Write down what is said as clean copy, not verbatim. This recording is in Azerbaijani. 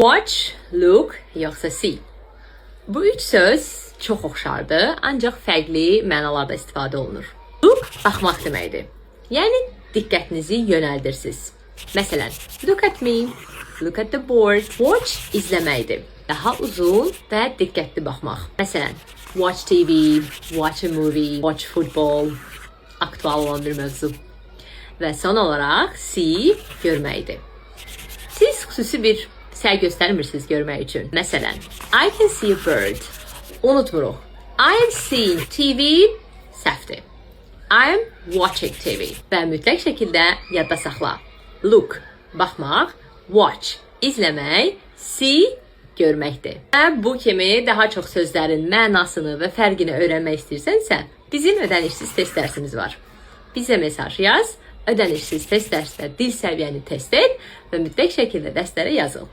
Watch, look, yoxsa see. Bu üç söz çox oxşardır, ancaq fərqli mənalarda istifadə olunur. Look baxmaq deməkdir. Yəni diqqətinizi yönəldirsiniz. Məsələn, look at me, look at the board. Watch izləməkdir. Daha uzun və diqqətli baxmaq. Məsələn, watch TV, watch a movie, watch football. Aktual olan bir mövzu. Və son olaraq see görməkdir. Siz xüsusi bir səy göstərmirsiniz görmək üçün. Məsələn, I can see a bird. Unutmuruq. I am seeing TV səhvdir. I am watching TV. Və mütləq şəkildə yadda saxla. Look, baxmaq, watch, izləmək, see, görməkdir. Və bu kimi daha çox sözlərin mənasını və fərqini öyrənmək istəyirsənsə, bizim ödənişsiz test dərsimiz var. Bizə mesaj yaz, ödənişsiz test dərsdə dil səviyyəni test et və mütləq şəkildə dərslərə yazıl.